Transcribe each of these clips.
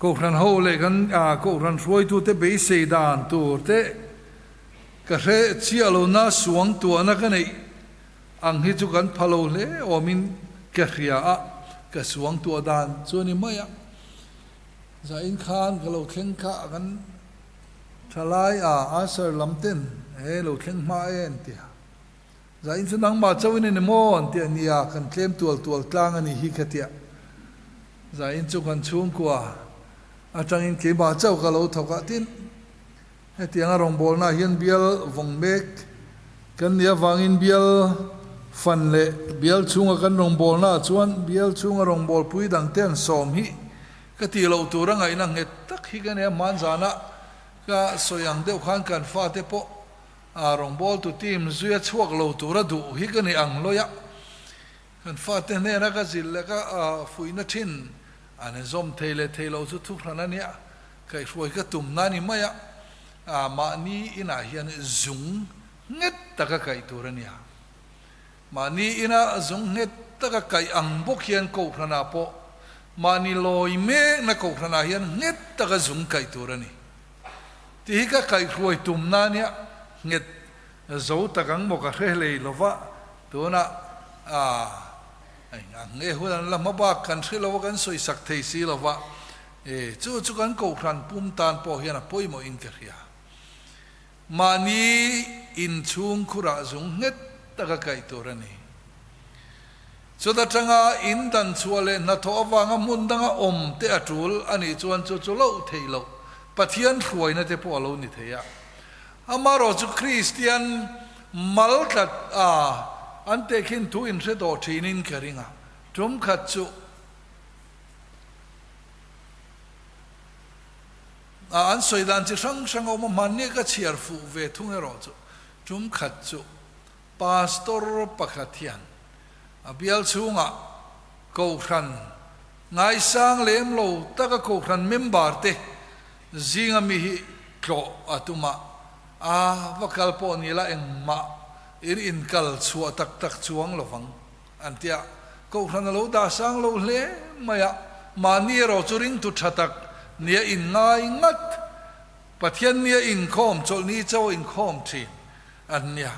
Kohhran ho leh kan Kohhran hruaitute beisei dan tur te ka hre chiah lo na suang tuahna ka neih ang hi chu kan pha lo hle awmin ka hria a, ka suang tuah dan chu a ni mai a. Zain khan ka lo thleng kha kan thalai a answer lam ten he lo thleng hma e an ti a. Zain chu nangmah chauhin a ni maw an ti a nia, kan tlem tual tual tlang a nih hi ka tia. Zain chu kan chhungkua atangin keimah chauh ka lo thawk a, tin hetianga rawngbawlna ah hian bial vawng mek kan nih avangin bial fan leh bial chhunga kan rawngbawlna ah chuan bial chhunga rawngbawlpui dangte an sawm hi ka tih loh tur a ngaihna nghet tak hi ka nia hmanzana ka sawi ang deuh khan kan fate pawh A rawngbawltu team zuia chhuak lo tura duh hi ka ni ang lawi a, kan fate hnena ka zilh leh ka fuihna thin an zawm thei leh thei lo chu thuhran a nia, kaihhruai ka tumna a ni mai a, mahni inah hian zung nghet taka kaih tur a nia. Mahni ina zung nghet taka kaih ang bawk hian kohhranah pawh mahni lawi mekna kohhranah hian nghet taka zung kaih tur a ni. Tih hi ka kaihhruai tumna nia nghet zo tak ang maw ka hre hlei lo va, tunah a nge hun an la hma bak kan hre lo va kan sawi sak thei si lo va, e chu chu kan kohhran pum tan pawh hian a pawimawhin ka hria. Mahni inchhung khurah zung nghet taka kaih tur a ni. Chuta tanga in dan chhuah leh hnathawh avanga hmun danga awm te a tul a nih chuan chu chu loh theih loh Pathian hruaina te pawh a lo ni thei a. Amaherawh chu Kristian mal tlat a an tehkhin thu inhre tawh thinin ka ring a, tum khat chu a an sawi dan chi hrang hrang a awm a, hmanni ka chhiar fuh ve thung erawh chu tum khat chu Pastor pakhat hian a bial chhungah Kohhran ngaisang lem lo taka Kohhran member te zinga mi hi tlawh a tum a, a va kal pawh ni la engmah in inkal chhuah tak tak chuang lovang an ti a, Kohhran a lo dah sang lo hle mai a, mahni erawh chu ringtu tha tak nia inngai ngat, Pathian nia inkhawm chawlhni chauh a inkhawm thin an nia.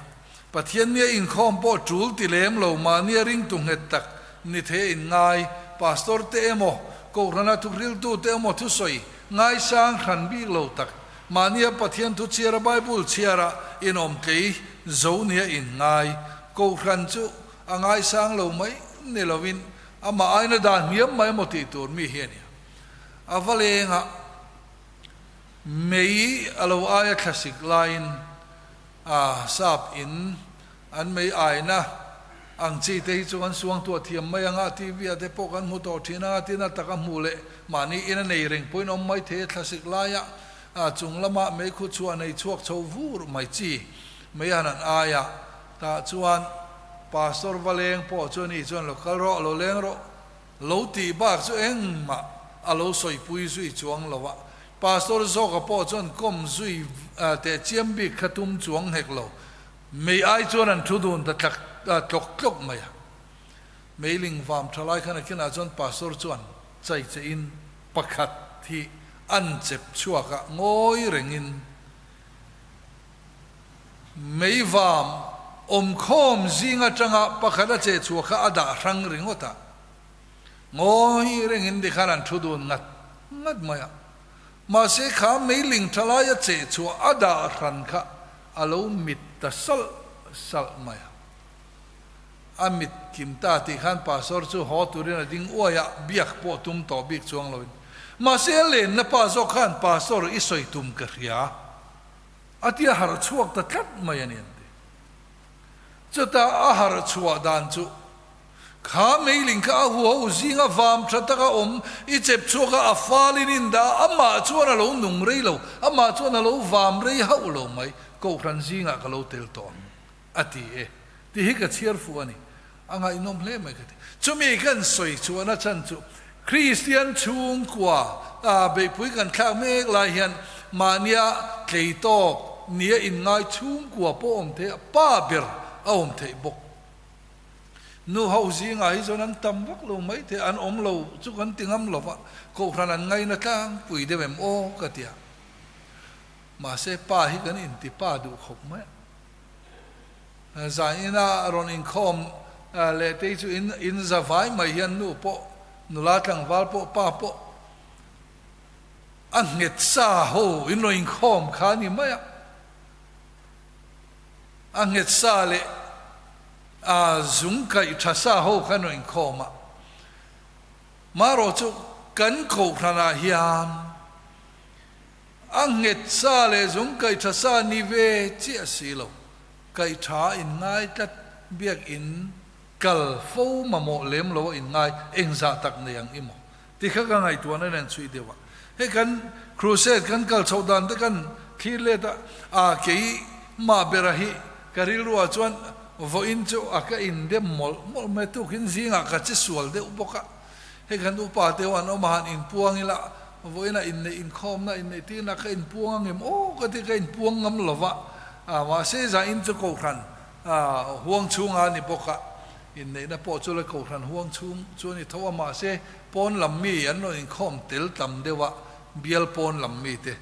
Pathian nia inkhawm pawh tul ti lem lo mahnia ringtu nghet tak ni thei a inngai, Pastor te emaw, Kohhrana thuhriltu te emaw thusawi ngaisang hran bik lo tak, mahnia Pathian thu chhiara Bible chhiara inawmtlei zo nia inngai, Kohhran chu a ngaisang lo mai ni lovin amah aina dan hniam mai emaw tih tur mi hi a nia. A va lengah. Mei a lo aia thlasik laiin a sap in an mei aina ang chi te hi chu kan suang tuah thiam mai anga TV ah te pawh kan hmu tawh thin anga tin a taka hmuh leh mahni in a nei reng pawhin awm mai thei a thlasik laia a chung lama mei khu chhuah nei chhuak chho vur mai chi mei han an aia tah chuan Pastor va leng pawh chu ani chuan lo kal rawh lo leng rawh Lo tih bak chu engmah a lo sawipui zui chuang lo a, Pastor zawka pawh chuan kawm zui teh chiam bik kha tum chuang hek lo. Mei ai chuan an thu dun ta tlak tlawk tlawk mai a. Meiling vam tha lai khan a kinah chuan Pastor chuan chai che in pakhat hi an chep chhuak a, ngawi rengin Mei vam awmkhawm zing atanga pakhat a che chhuah kha a dah hrang ringawt a, ngawi rengin tikhan an thu dun ngat ngat mai a. Mahse kha meiling tha laia che chhuah a dah hran kha a lo mit ta salh salh mai a. A mit kim ta tih khan pastor chu haw turin a ding uai a, biak pawh tum tawh bik chuang loin. Mahse a lenna pa zawk khan pastor i sawi tum ka hria. A ti a harh chhuak ta tlat mai a ni an ti. Chuta a harh chhuah dan chu, Kha meiling kha a huho zinga vam tha taka awm i chep chhuak a, a falin in dah a, amah chuan a lo nung rei lo, amah chuan a lo vam rei hauh lo mai, Kohhran zingah ka lo tel tawh ang, a ti e. Tih hi ka chhiar fuh a ni. A ngaihnawm hle mai ka ti. Chumi kan sawi chhuahna chhan chu Kristian chhungkua a beihpui kan thlak mek lai hian mahnia tlei tawk nia inngai chhungkua pawh awm theih a, pa ber a awm theih bawk. Nu ho zingah hi chuan an tam vak lo mai thei, an awm lo chu kan ti ngam lo va, kohhran an ngaina tlangpui deuh em aw ka ti a. Mahse pa hi kan inti pa duh khawp mai a. Zan ina rawn inkhawm leh te hi chu in in za vai mai hian nu pawh, nula tlangval pawh, pa pawh a nghet sa ho in rawn inkhawm kha a ni mai a. A nghet sa leh a zung kaih tha sa ho kha an rawn inkhawm a. Marawh chu kan kohhranah hian a nghet sa leh zung kaih tha sa ni ve chiah si lo, kaih tha a inngai tlat, biakinn kal fo mamawh lem lo a inngai engzah tak nei ang i maw? Ti kha ka ngaihtuahna nen chhui deuh a. Hei kan crusade kan kal chhoh dan te kan thlir let a, a kei mah bera hi ka rilru ah chuan vawiin chu a ka indem mawlh mawlh mai tukin zingah ka che sual deuh bawk a. Hei kan upa te ho an awm a han inpuang ila vawiin ah inneih inkhawmna inneih tirna ka inpuang ang em aw ka ti ka inpuang ngam lo va, mahse zain chu kohhran huang chhungah a ni bawk a. Inneihna pawh chu la kohhran huang chhung chu a ni tho a, mahse pawn lam mi an rawn inkhawm tel tam deuh a, bial pawn lam mite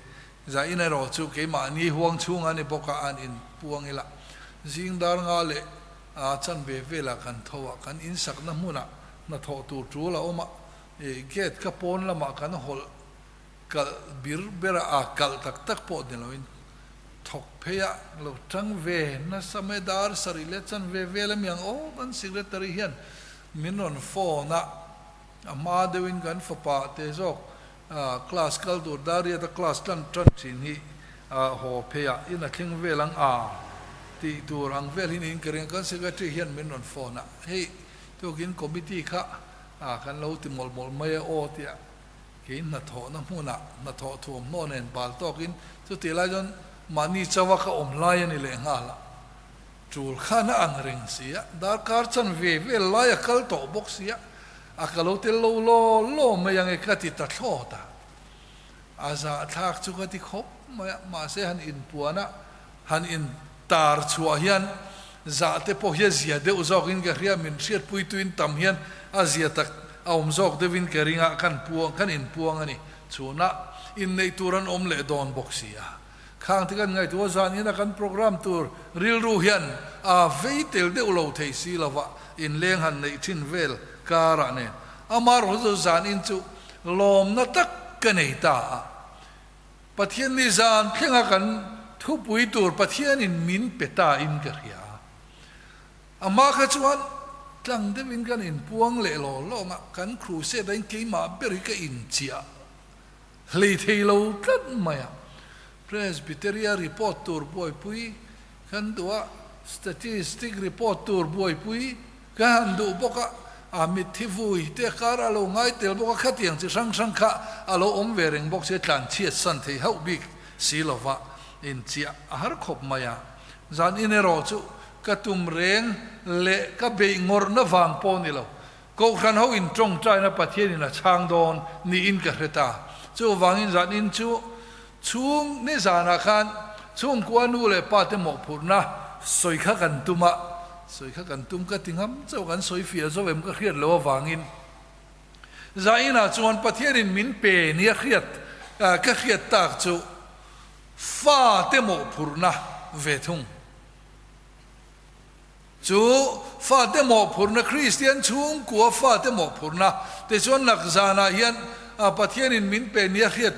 zain erawh chu keimahni huang chhung a ni bawk a, an inpuang ila. Zing dar nga leh chanve velah kan tho a, kan insakna hmunah hnathawh tur tul a awm a, gate kha pawn lamah kan hawlh kalh bir ber a, a kalh tak tak pawh ni loin thawk phei a lo tang ve nasa mai dar sarih leh chan ve vel a mi ang aw kan secretary hian min rawn phone a, a hma deuhin kan fapa te zawk class kal tur dar riat a class tan tan thin hi haw phei a in a thleng vel ang a tih tur ang vel hi niin ka ring a kan secretary hian min rawn phone a hei tukin committee kha kan lo ti mawlh mawlh mai a aw tia Kei hnathawhna hmunah hnathawh thuamhnaw nen bal tawkin chutih lai chuan mahni chauha ka awm lai a ni leh nghal a, tul khan a ang reng si a, darkar chan ve vel lai a kal tawh bawk si a, a ka lo tel lo law law mai ange ka ti ta thlawt a, a zahthlak chu ka ti khawp mai a, mahse han inpuan a, han in tar chhuah hian zah te pawh hi a zia deuh zawkin ka hria, min hriatpuituin tam hian a zia tak a awm zawk deuhin ka ring a, kan puang kan inpuang a ni. Chhunah inneih tur an awm leh dawn bawk si a, khang te kan ngaihtuah zan ina kan program tur rilru hian a vei tel deuh lo thei si lova inleng han neih thin vel karah nen amaherawhchu zan in chu lawmna tak ka nei ta a. Pathian ni zan thlenga kan thupui tur Pathianin min pe ta in ka hria. Amah kha chuan tlang deuhin kan inpuang leh law lawng a, kan crusade a in keimah ber hi ka inchiah hlei thei lo tlat mai a. Presbyteria report tur buaipui kan duh a, statistic report tur buaipui Ka han duh bawk a, a mitthi vui te kar a lo ngai tel bawk a, khatiang chi hrang hrang kha a lo awm ve reng bawk sia, tlanchhiat san thei hauh bik si lova inchiah a har khawp mai a. Zan in erawh chu ka tum reng leh ka beih ngawrhna vang pawh ni lo, Kohhran ho in tawngtaina Pathianin a chhang dawn niin ka hre ta. Chuvangin zan in chu Chhung nizanah khan chhungkua nu leh pa te mawhphurhna sawi kha kan tum a, sawi kha kan tum ka ti ngam chauh kan sawi fiah zo em ka hriat loh avangin Zainah chuan Pathianin min pe nia hriat ka hriat tak chu fa te mawhphurhna ve thung. Chu fate mawhphurhna, Kristian chhungkua fate mawhphurhna te chuan nakzanah hian Pathianin min pe nia hriat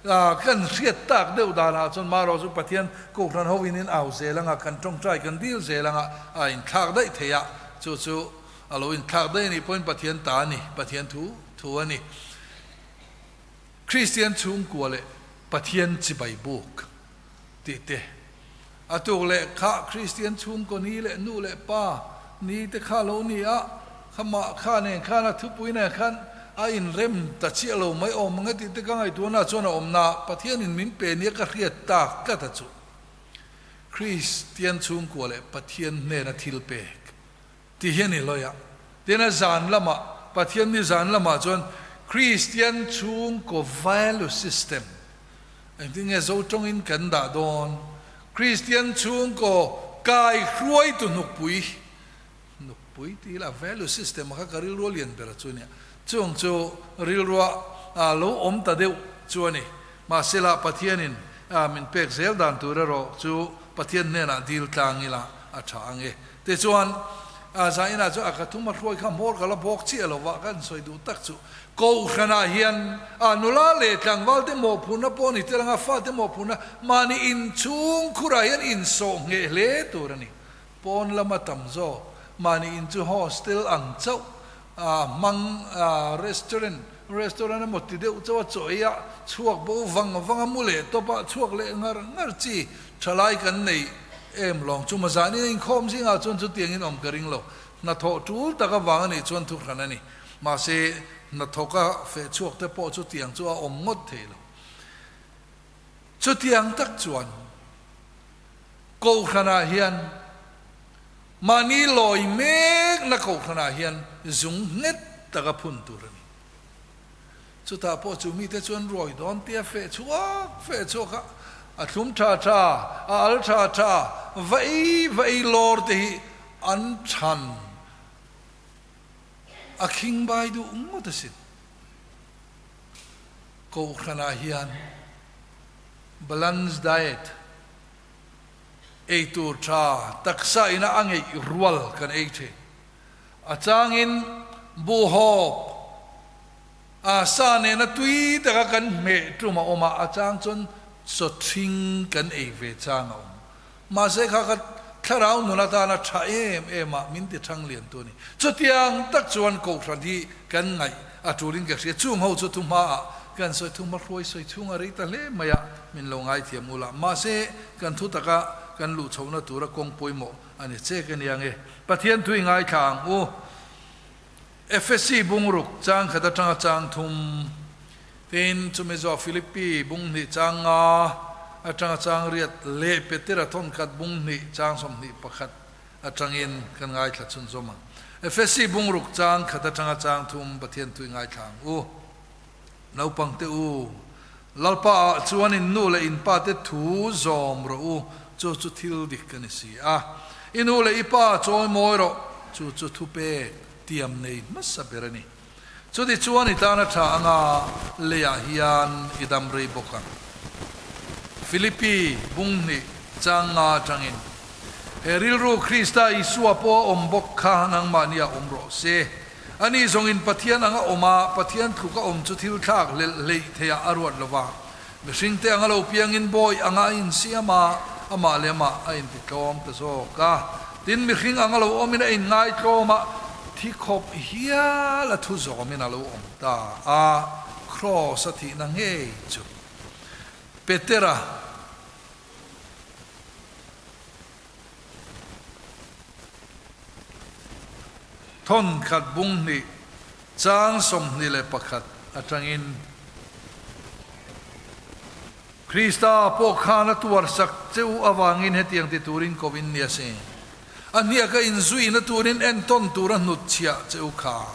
kan hriat tak deuh danah chuan marawh chu Pathian Kohhran hoin in au zel anga kan tawngtai kan dil zel anga a inthlak daih thei a, chu chu a lo inthlak daih a nih pawhin Pathian ta a ni, Pathian thu thu a ni. Kristian chhungkua leh Pathian chibai buk. Tih te. A tuk leh kha Kristian chhungkaw ni leh nu leh pa ni te kha lo ni a, kha mah kha nen khan a thupui nen khan a inrem ta chiah lo mai awm ang e tih te ka ngaihtuahna chuan a awm na, Pathianin min pe nia ka hriat tak tlat a chu. Kristian chhungkua leh Pathian hnena thil pek Ti hian i lawi a. Tin a zan lamah, Pathian ni zan lamah chuan Kristian chhungkaw value system, engtin nge zo tawngin kan dah dawn? Kristian chhungkaw kai hruaitu hnukpui. hnukpui ti ila value system kha ka rilrua lian ber chu a nia. Chung chu rilrua lo awm ta deuh chu a ni. Mahsela Pathianin min pek zel dan tur erawh chu Pathian hnenah dil tlang ila a tha ang e. Tichuan, Zainah chuan a ka thum a hruai kha hmawr ka la bawk chiah lo va, kan sawi duh tak chu Kohhranah hian nula leh tlangvalte mawhphurhna pawh a ni tel ang a, fate mawhphurhna mahni inchhung khurah hian insawh ngheh hle tur a ni. Pawn lama tam zawk mahni in chu hostel ang chauh hmang restaurant restaurant emaw ti deuh chauh a chaw ei a chhuak bo vang vang a mu leh tawp a chhuak leh ngar ngar chi thalai kan nei em lawng chu mazanin a inkhawm zingah chuan chutiangin awm ka ring lo. Hnathawh tul tak avang a nih chuan thuhran a ni. Mahse hnathawka feh chhuak te pawh chutiang chu a awm ngawt thei lo. Chutiang tak chuan Kohhranah hian mahni lawi mekna Kohhranah hian zung nghet taka phun tur a ni. Chutah pawh chu mite chuan ruai dawn tia feh chhuak feh chhuak a, a thlum tha tha, a al tha tha, va ei va ei lawr te hi an than a khingbai duh ngawt asin. Kohhranah hian Balance diet, ei tur tha taksa ina a ngeih rual kan ei thin. A changin buhhawp a sa nena tui taka kan hmeh tum a awm a, a chang chuan chawthring kan ei ve chang a awm. Mahse kha ka thlarau nun atana tha em em a min ti thang lian tu a ni. Chutiang tak chuan Kohhran hi kan ngaih a tulin ka hria. Chung ho chu thu hmaah kan sawi thu hma hruai sawi chhung a rei ta hle mai a, min lo ngaithiam ula. Mahse kan thu taka kan luh chhohna tura kawng pawimawh a ni che ka nia nge. Pathian thu i ngaithla ang u. Efesi bungruk chang khat atanga chang thum Tin, chumi zawh Philippi bung hnih chang nga atanga chang riat leh Petera thawn khat bung hnih chang 21 atangin kan ngaithla chhunzawm ang. Efesi bungruk chang khat atanga chang thum Pathian tui ngaithla ang u. Naupangte u, Lalpa ah chuan in nu leh in pa te thu zawm rawh u, chu chu thil dik a ni si a. I nu leh i pa chawi mawi rawh, chu chu thupek tiam nei hmasa ber a ni. Chuti chuan i tan a tha anga leiah hian i dam rei bawk ang. Philippi bung hnih chang nga atangin, He rilru Krista Isua pawh a awm bawk kha nangmahniah awm rawh se. Ani zawngin Pathian anga awm a, Pathian tluk a awm chu thil thlak hlelh hleih theiah a ruat lo va. Mihringte anga lo piangin bawi anga a insiam a, amah leh amah a intitlawm ta zawk a. Tin, mihring anga lo awmin a inngaitlawm a, thi khawp hial a thu zawmin a lo awm ta a, Kraws a thihna ngei chu Petera Thawnkhat bung hnih chang 21 atangin Krista pawh khan a tuarsak che u avangin hetiang ti turin ko in ni a si. A hniaka inzuina turin entawn tur a hnutchhiah che u kha.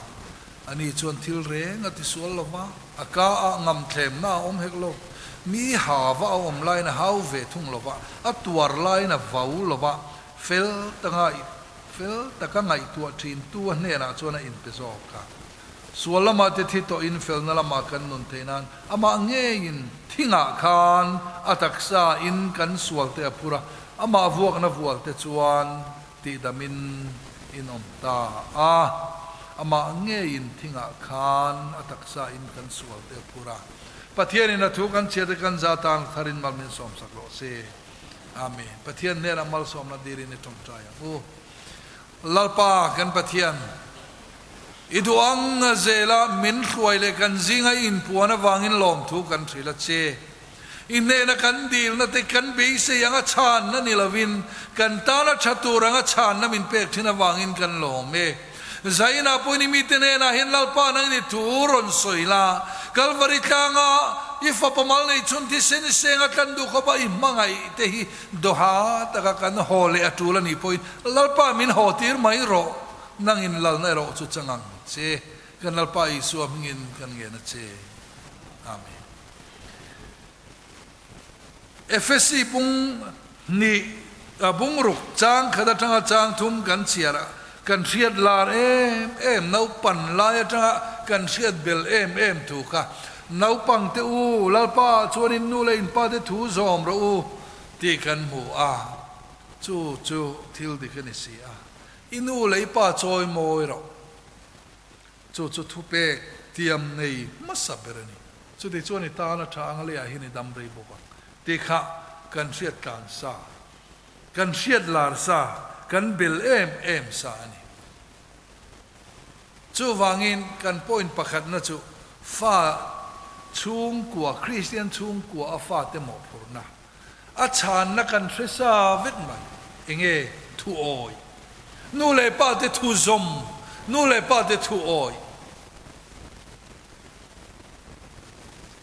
Ani chuan thil reng a tisual lo va, a ka ah ngamthlemna a awm hek lo. Mi ha va a awm laiin a hau ve thung lo va, a tuar laiin a vau lo va, fel taka fel taka ngaihtuah thintu a hnenah chuan a inpe zawk a. Sual lamah te thi tawhin felna lamah kan nun theih nan amah ngeiin thingah khan a taksa in kan sual te a phur a, amah vuakna vual te chuan Tihdamin in awm ta a, amah ngeiin thingah khan a taksa in kan sual te a phur a. Pathianin a thu kan chhiat te kan za tan tharin mal min sawmsak rawh se. Amen. Pathian hnenah malsawmna dirin i tawngtai ang u. Lalpa kan Pathian, i duh ang zela min hruai leh kan zinga i inpuan avangin lawmthu kan hrilh a che. I hnena kan dilna te kan beisei anga chhanna ni lovin kan tana tha tur anga chhanna min pek thin avangin kan lawm e. Zaina pawhin i mite hnenah hian Lalpa nangin i thu rawn sawi la, Kalvari tlanga i fapa mal nei chhun thisen i senga tlan duh khawpa i hmangaih te hi dawha taka kan haw leh a tul a nih pawhin Lalpa min haw tir mai rawh, nangin lalna erawh chu chang ang che. Kan Lalpa Isua hmingin kan ngen a che. Amen. Efesi bung hnih, bung ruk chang khat atanga chang thum kan chhiar a. Kan hriat lar em em, naupan lai atanga kan hriat bel em em thu kha, Naupang te u, Lalpa chuan in nu leh in pa te thu zawm rawh u tih kan hmu a, chu chu thil dik a ni si a, i nu leh i pa chawi mawi rawh. Chu chu thupek tiam nei hmasa ber a ni. Chuti chuan i tan a tha ang a leiah hian i dam rei bawk ang tih kha kan hriat tlan sa. Kan hriat lar sa, kan bel em em sa a ni. Chuvangin kan point pakhatna chu fa chhungkua, Kristian chhungkua a fate mawhphurhna, a chhanna kan hre sa vek mai. Enge thu awi? Nu leh pa te thu zawm, nu leh pa te thu awi.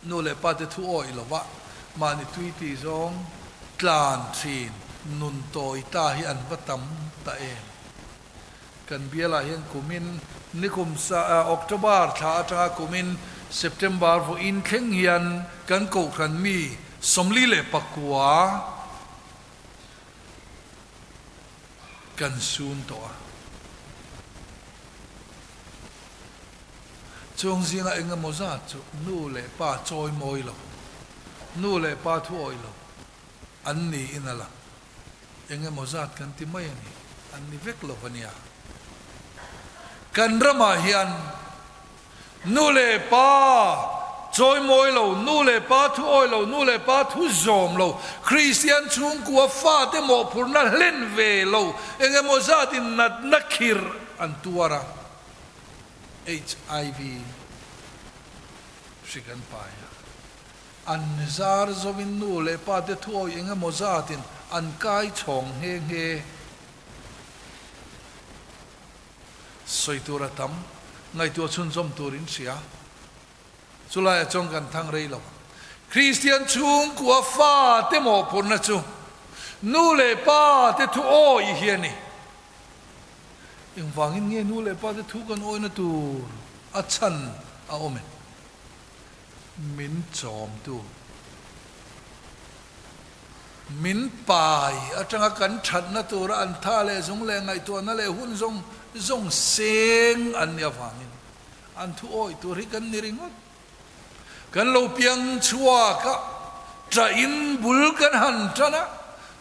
Nu leh pa te thu awih lova mahni tui tih zawng tlan thin nun tawi ta hi an va tam ta em? Kan bialah hian kumin nikum October thla atanga kumin September vawiin thleng hian kan kohhran mi 49 kan sun tawh a. Chung zinga eng emaw zat chu nu leh pa chawi mawi lo, nu leh pa thu awih lo an niin a lang. Eng emaw zat kan ti mai a ni, an ni vek lo a nia. Kan ramah hian nu leh pa chawi mawi lo, nu leh pa thu awih lo, nu leh pa thu zawm lo, Kristian chhungkua fate mawhphurhna hlen ve lo eng emaw zatin natna khirh an tuar a. HIV hri kan pai a, an zar zawin nu leh pa te thuawi eng emaw zatin an kai chhawng nghe nghe. Sawi tur a tam, ngaihtuah chhunzawm tur in hria. Chulaiah chuan kan thang rei lo ang. Kristian chhungkua fa te mawhphurhna chu nu leh pa te thu awih hi a ni. Engvangin nge nu leh pa te thu kan awihna tur a chhan a awm em? Min chawmtu, min pai atanga kan thatna tura an tha leh zung leh ngaihtuahna leh hun zawng zawng seng an nih avangin An thu awih tur hi kan ni ringawt. Kan lo piang chhuak a, ṭah in bul kan han ṭan a,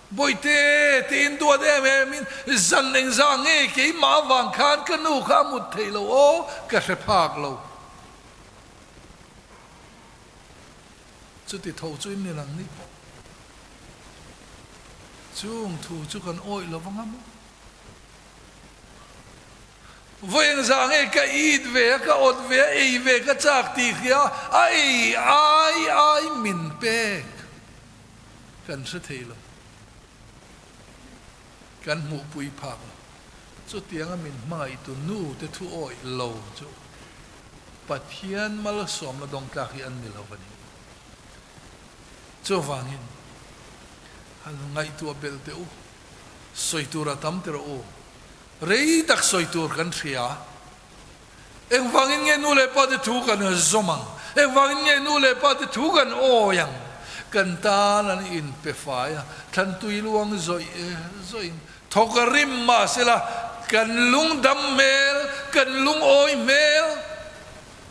Bawihte tiin duat em em in zan engzah nge keimah avang khan ka nu kha a mut theih lo aw, ka hre phak lo. Chuti tho chu in ni nang ni pawh. Chung thu chu kan awih lo vang a maw? Vawi engzah nge ka it ve a, ka awt ve a, ei ve ka chak tih hria a ei ai ai min pek kan hre thei lo, kan hmuhpui phak lo. Chutianga min hmangaihtu nu te thu awih lo chu Pathian malsawmna dawng tlak hi an ni lo a ni. Chuvangin han ngaihtuah belh teh u, sawi tur a tam ti rawh u. Rei tak sawi tur kan hria. Engvangin nge nu leh pa te thu kan zawm ang? Engvangin nge nu leh pa te thu kan awi ang? Kan tan an inpe fai a, thlan tui luang zawih zawihin thawk a rim mahsela kan lungdam hmel, kan lungawi hmel,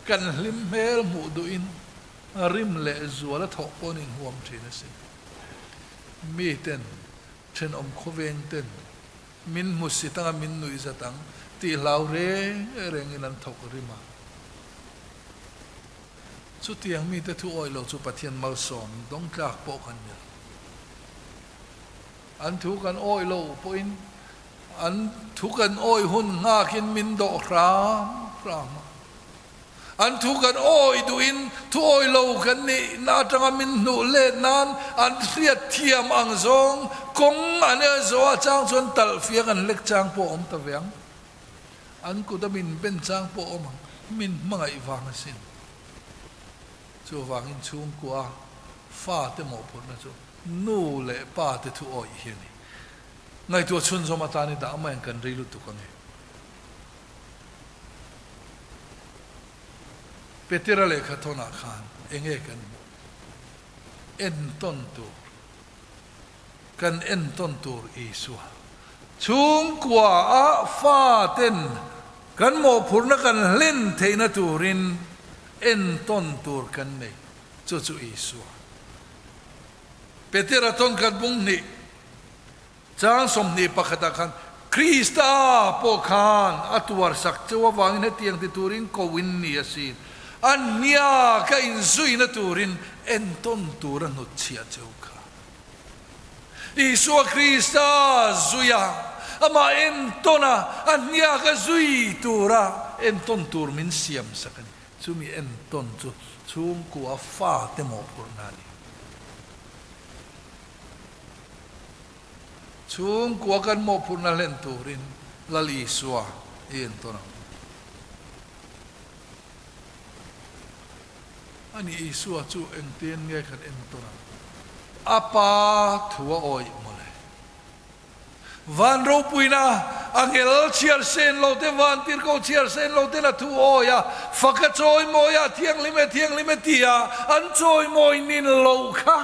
kan hlim hmel hmuh duhin rim leh zual a thawh pawh an inhuam thin asin. Miten, thenawm khawveng ten Min hmu si tanga min nuih zat ang tih hlau reng rengin an thawk rim a. Chutiang mite thu awih lo chu Pathian malsawm dawng tlak pawh kan ni lo. An thu kan awih lo pawhin an thu kan awih hun nghakin min dawh hram hram a. An thu kan awih duhin thu awih lo kan nihna atanga min hnuh let nan an hriat thiam ang zawng kawng an el zawh a chang chuan talh fiang an lek chang pawh a awm ta ve ang. An kut a min ben chang pawh a awm ang. Min hmangaih vang asin. Chuvangin chhungkua fate mawhphurhna chu nu leh pa te thu awih hi a ni. Ngaihtuah chhunzawm atan i dah mai ang kan rei lutuk ange. Petera lehkha thawnah khan enge kan hmuh? Entawn tur, kan entawn tur Isua. Chhungkua a fa ten kan mawhphurhna kan hlen theihna turin entawn tur kan nei, chu chu Isua. Petera tawnkhat bung hnih chang 21 ah khan Krista pawh khan a tuarsak cheu avangin hetiang ti turin ko in ni asin, a hnia ka inzuina turin entawn tur a hnutchhiah cheu kha. Isua Krista zui a, amah entawn a, a hniak a zui tura entawn tur min siam sak a ni. Chumi entawn chu chhungkua fate mawhphurhna a ni. Chhungkua kan mawhphurhna hlen turin Lal Isua i entawn ang. Ani Isua chu engtin nge kan entawn ang? A Pa thu a awih mawle. Van ropuina angel chhiar sen lo te, van tirhkoh chhiar sen lo ten a thu awih a, fak a chawimawi a, thianghlim e, thianghlim e tia an chawimawi nin loh kha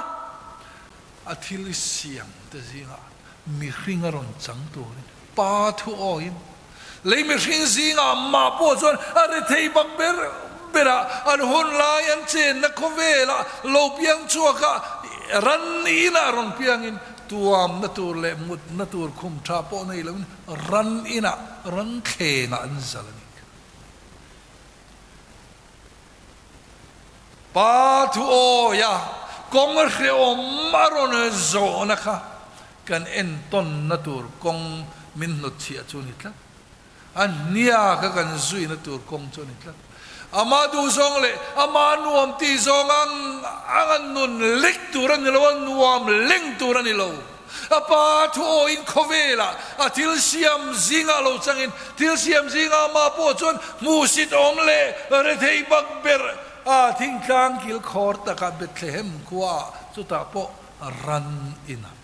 a thil i siam te zingah mihring a rawn chang turin Pa thu awiin lei mihring zingah mah pawh chuan a rethei bak ber berah an hun lai an chenna khawvelah lo piang chhuaka ran inah rawn piangin tuamna tur leh mutna tur khum tha pawh nei loin ran inah ran thlengah an zal a ni. Pa thu awia kawng hrehawm a rawn zawhna kha kan entawnna tur kawng min hnutchhiah chu a ni tlat. A hnia kha kan zuina tur kawng chu a ni tlat. Ama duhzawng leh ama nuam tih zawng ang anga nun lek tur a ni lo, a nuam leng tur a ni lo. A pa thu awiin khawvelah a thil siam zingah lo changin thil siam zingah amah pawh chuan hmuhsit awm leh rethei bak ber a thingtlang kil khawr takah Bethlehem khuaah chutah pawh ran inah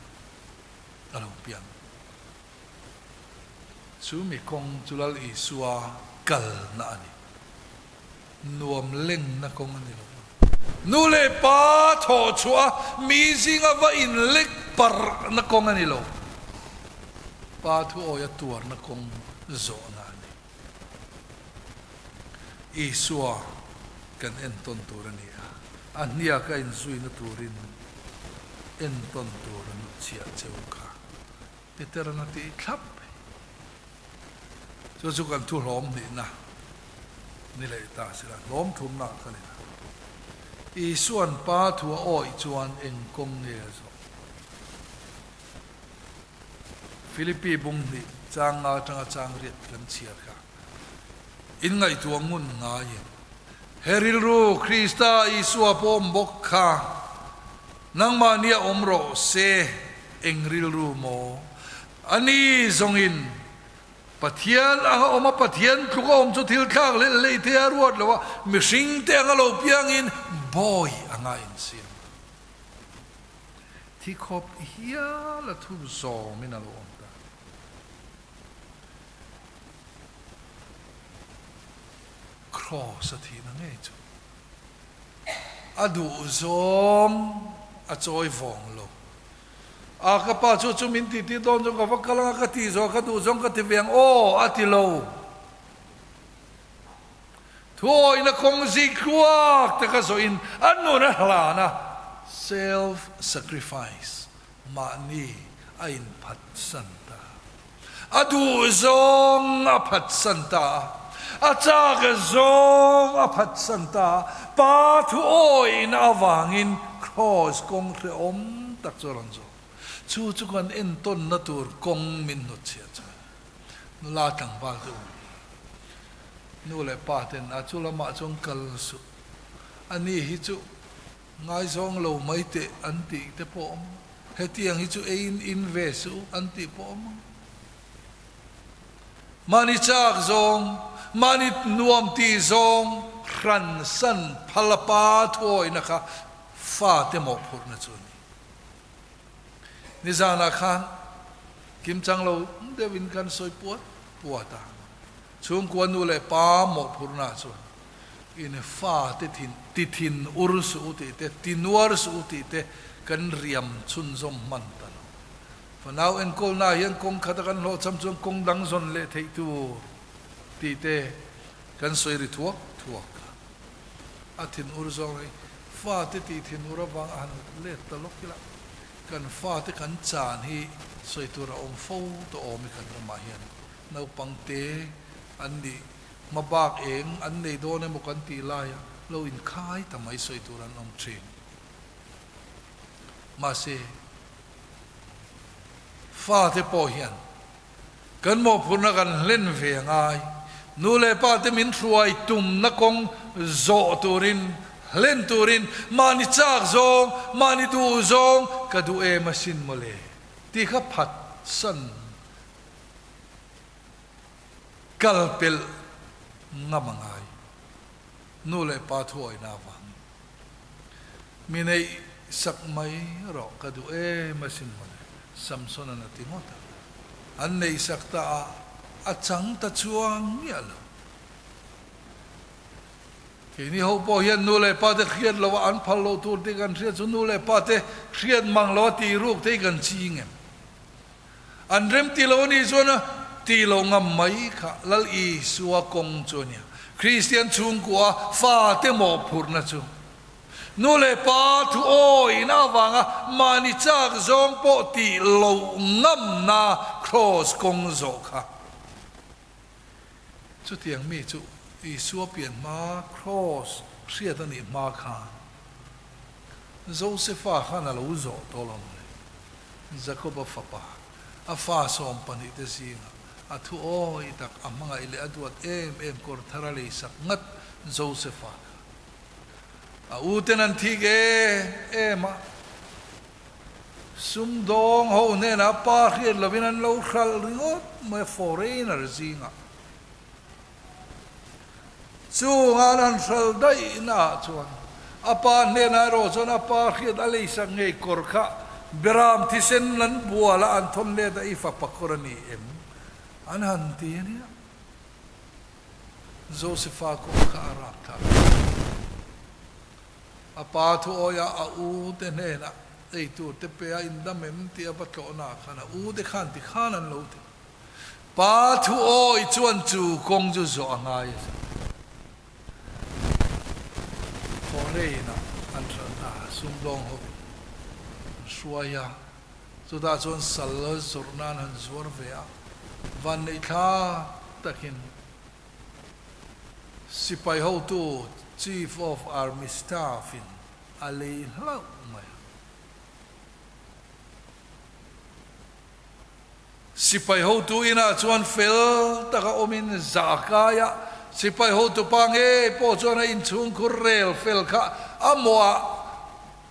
a lo piang. Chu mi kawng chu Lal Isua kalna a ni. Nuam lengna kawng a ni lo. Nu leh pa thawh chhuah a mi zinga va inlek parhna kawng a ni lo. Pa thu awia tuarna kawng zawhna a ni. Isua kan entawn tur a ni a, a hniaka inzuina turin entawn tur a hnutchhiah cheu kha. Peteran a tih thlap mai. Chu chu kan thu hlawm hnihna ni leh ta sila, hlawm thumna ah kal ila. Isua'n Pa thu a awih chuan eng kawng nge a zawh? Philippi bung hnih chang nga atanga chang riat kan chhiar kha inngaihtuah ngun ngaiin he rilru Krista Isua pawm bawk kha nangmahnia awm rawh se eng rilru maw? A ni zawngin Pathian anga awm a, Pathian tluk a awm chu thil thlak leh lei thei a ruat lo a, mihring te anga lo piangin bawi anga insiam. Thi khawp hial a thu zawmin a lo awm ta. Kraws a thihna ngei chu a duh zawng a chawi vawng lo. A ka pa chu chu min tih tir dawn chuan ka va kal ang a, ka tih zawh ka duh zawng ka ti ve ang aw a ti lo. Thuawihna kawng zik tluak te ka zawhin a nun a hlan a, self sacrifice, mahni a inphatsan ta. A duh zawng a phatsan ta a, a chak zawng a phatsan ta a, Pa thu awihna avangin Kraws kawng hrehawm tak chu a rawn zawh. Chu chu kan entawnna tur kawng min hnutchhiah chuan nula tlangval te u, nu leh pa ten a chu lamah chuan kal suh, ani hi chu Ngaizawng lo mai teh an tih te pawh awm ang. Hetiang hi chu eiin in ve suh u an tih pawh awm ang. Mahni chak zawng, mahni nuam tih zawng hran san phal a pa thuawihna kha fate mawhphurhna chu a ni. Nizanah khan kimchang lo deuhin kan sawi puat puat a, chhungkua nu leh pa mawhphurhna chuan In fate thin ti thin ur suh u tih te, ti nuar suh u tih te kan riam chhunzawm hman ta lo. Fanau enkawlnaah hian kawng khata kan hlawhchham chuan kawng dang zawn leh theih tur tih te kan sawi ri thuak thuak a. A thinur zawng hi fate tih thinur avang a han let ta lawk ila, kan fate kan chan hi sawi tur a awm fo tawh awm i kan ramah hian naupang te an nih hmabak eng an nei dawn emaw kan tih laia lo inkhai ta mai sawi tur an awm thin. Mahse, fate pawh hian kan mawhphurhna kan hlen ve a ngai. Nu leh pa te min hruai tumna kawng zawh turin, hlen turin mahni chak zawng, mahni duh zawng ka duh em asin mawle tih kha phatsan kal pelh ngam a ngai. Nu leh pa thuawihna avangin. Mi neih sak mai rawh ka duh em asin mawle, Samson-a'n a ti ngawt a. An neih sak ta a, a chang ta chuang miah lo. Keini ho pawh hian nu leh pa te hriat lo a, an phal loh tur tih kan hriat chu nu leh pa te hriat mang lo a tih ruk te hi kan ching em? An rem ti lo a nih chuan a ti lo ngam mai kha Lal Isua kawng chu a nia. Kristian chhungkua fate mawhphurhna chu nu leh pa thu awihna avanga mahni chak zawng pawh tih loh ngamna kraws kawng zawh kha. Chutiang mi chu Isua pian hma kraws hriat a nih hma khan Josefa khan a lo zawh tawh lo maw le? Jakoba fapa, a fa 12 te zingah a thu awi tak, a hmangaih leh a duat em em kawr thar a leisak ngat Josefa kha. A u ten an thik em em a, sumdawng ho hnenah pa hriat lovin an lo hralh ringawt mai a, foreigner zingah. Chunga an han hral daih naah chuan a pa hnenah erawh chuan a pa hriat a leisak ngei kawr kha Beram thisen an bual a an thawn let a i fapa kawr a ni em? an han ti a nia. Josefa kawr kha a rap thlak a. A pa thu awia a u te hnenah eitur te pe a indam em tih a va tlawhnaah khan a u te khan tikhan an lo ti. Pa thu awi chuan chu kawng chu zawh a ngai a ni. Foreign-ah an hralh ta, sumdawng ho an hruai a, chutah chuan sal zawrh nan han zuar ve a, vanneih thlak takin sipai hotu Chief of Army Staff-in a lei hlauh mai a. Sipai hotu inah chuan fel taka awmin zah a kai a, sipai hotu pa ngei pawh chuan a inchhungkhur rel fel kha a mawhah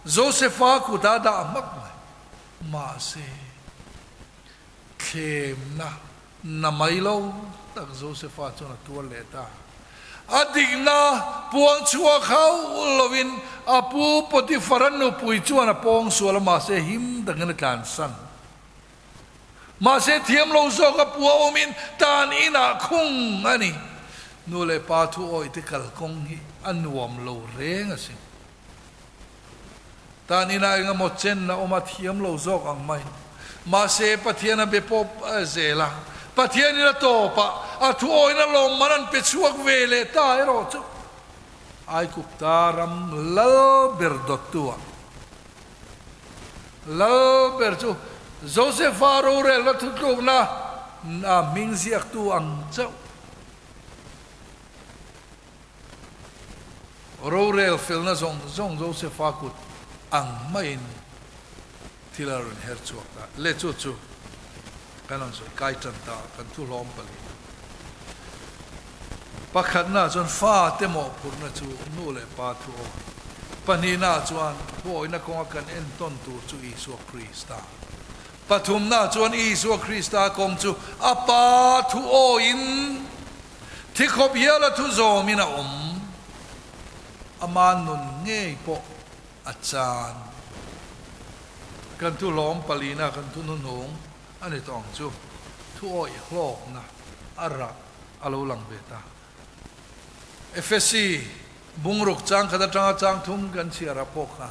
Josefa kutah a dah hmak mai. Mahse, thlemna na mai lo tak Josefa chuan a tuar leh ta. A dikna puang chhuak hauh lovin a pu Potifara nupui chuan a pawng sual a, mahse him takin a tlansan. Mahse thiam lo zawk a pua awmin tan inah khung a ni. Nu leh pa thu awih te kalkawng hi a nuam lo reng asin. Tan inah eng emaw chen a awm a thiam lo zawk ang mai. Mahse Pathian a be pawp zel a, Pathianin a tawpah a thu awihna lawmman an pe chhuak ve leh ta erawh chu Aikupta ram lal ber dawttu ah. Lal ber chu Josefa rorelna thutlukna a hming ziaktu ang chauh. Rorel felna zawng zawng Josefa kut ang maiin thil a rawn her chhuak ta. Le chu chu kan rawn sawi kai tan ta kan thu hlawm pali. Pakhatna chuan fate mawhphurhna chu nu leh pa thu aw. Pahnihna chuan thuawihna kawnga kan entawn tur chu Isua Krista. Pathumna chuan Isua Krista kawng chu a Pa thu awiin thi khawp hiala thu zawmin a awm. Ama nun ngei pawh a chan. Kan thu hlawm palina kan thu hnuhnung a ni tawh ang chu. Thu awih hlawkna a rah a lo lang ve ta. Efesi bungruk chang khat atanga chang thum kan chhiar ah pawh khan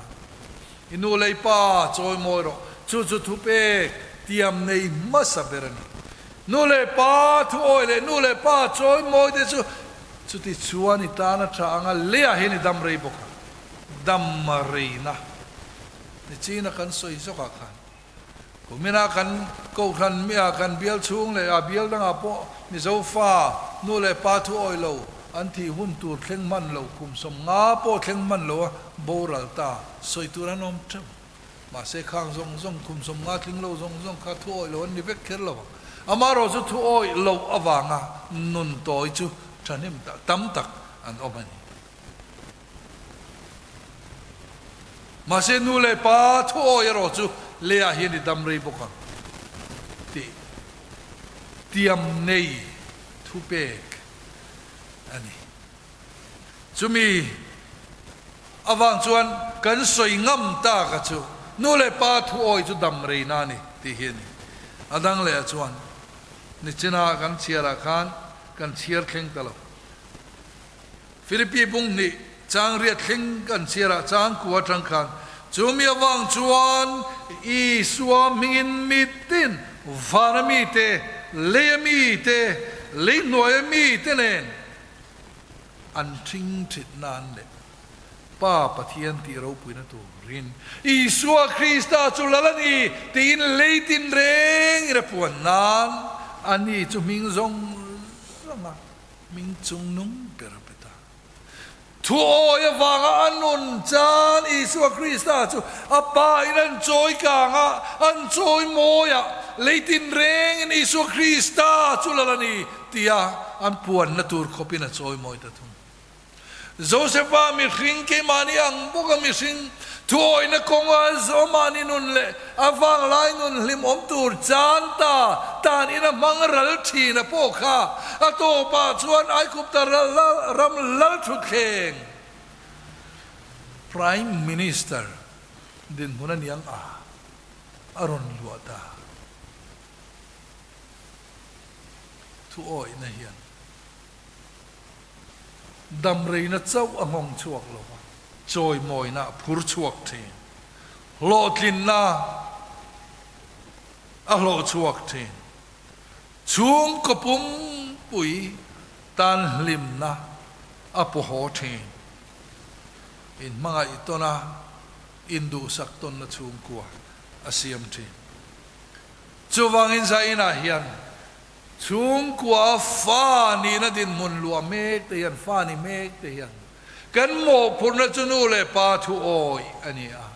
i nu lei pa chawi mawi rawh, chu chu thupek Tiam nei hmasa ber a ni. Nu leh pa thu awi leh nu leh pa chawi mawi te chu chuti chuan i tan a tha ang a, leiah hian i dam rei bawk ang. Dam reina nichina kan sawi zawkah khan kumina kan kohhran mia kan bial chhung leh a bial dangah pawh Mizo fa nu leh pa thu awi lo an thih hun tur thleng hman lo kum 50 pawh thleng hman lo a boral ta sawi tur an awm theuh. Mahse khang zawng zawng kum 50 tling lo zawng zawng kha thu awih lo an ni vek kher lo ang. Amaherawh chu thu awih loh avanga nun tawi chu thahnem tak tam tak an awm a ni. Mahse nu leh pa thu awih erawh chu leiah hian i dam rei bawk ang tih tiam nei thupek a ni. Chumi avang chuan kan sawi ngam tak a chu nu leh pa thu awi chu dam reina a ni tih hi a ni. A dang leh ah chuan nichina kan chhiarah khan kan chhiar thleng ta lo. Philippi bung hnih chang riat thleng kan chhiarah chang kua atang khan chumi avang chuan Isua hmingin mitin vana mite, leia mite, lei hnuaia mite nen An ṭhing ṭhit nan leh Pa Pathian tih ropuina turin Isua Krista chu lal a ni tiin lei tin reng in a puan nan ani chu hming zawng zawnga hming chung nung ber a pe ta. Thuawi avanga a nun chan Isua Krista chu a Pa in an chawi kang a, an chawi mawi a, lei tin reng in Isua Krista chu lal a ni Tia an puanna tur khawpin a chawimawi ta thung. Josepha mihring keimahni ang bawka mihring thuawihna kawnga zawmahni nun leh a vanglai nun hlimawm tur chan ta tan ina hmang ral thin a pawh kha a tawpah chuan Aigupta ram lalthutthleng Prime Minister dinhmun a niang a a rawn luah ta. Thu awihna hian damreina chauh a nghawng chhuak lo va, chawimawina a phur chhuak thin, hlawhtlinna a hlawh chhuak thin, chhungkaw pumpui tan hlimna a pawhaw thin, inhmangaih tawna induhsak tawnna chhungkua a siam thin. Chuvangin Zainah hian chhungkua fa nihna dinhmun luah mek te hian, fa ni mek te hian kan mawhphurhna chu nu leh pa thu awih a ni a.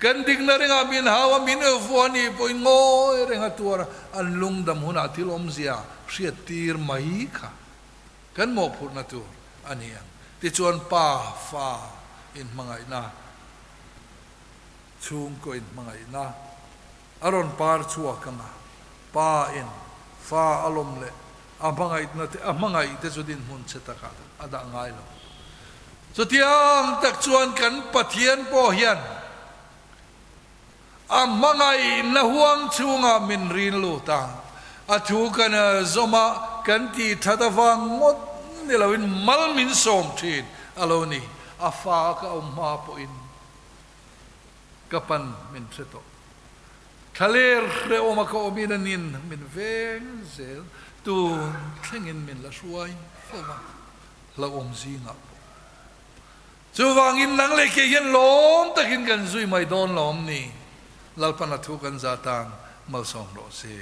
Kan dikna ringah min hau a, min vuah a nih pawhin ngawi renga tuar a, an lungdam hunah thil awmzia hriattir mai kha kan mawhphurhna tur a ni ang. Tichuan pa fa inhmangaihna, chhungkaw inhmangaihna, A rawn par chhuak ang a, pa in fa a lawm leh a hmangaihna te a hmangaih te chu dinhmun chhe takah a dah ngai lo. Chutiang tak chuan kan Pathian pawh hian a hmangaihna huang chhungah min rin lut a, a thu kan zawm a, kan tih that avang ngawt ni loin mal min sawm thin a lo ni. A fa ka awm hma pawhin Ka pan min hre tawh. Thlaler hrehawma ka awmin a nin min veng zel tun thlengin min la hruai fo va, hlauhawm zingah pawh. Chuvangin nang leh kei hian lawm takin kan zui mai dawn lawm ni? Lalpan a thu kan za tan malsawm rawh se.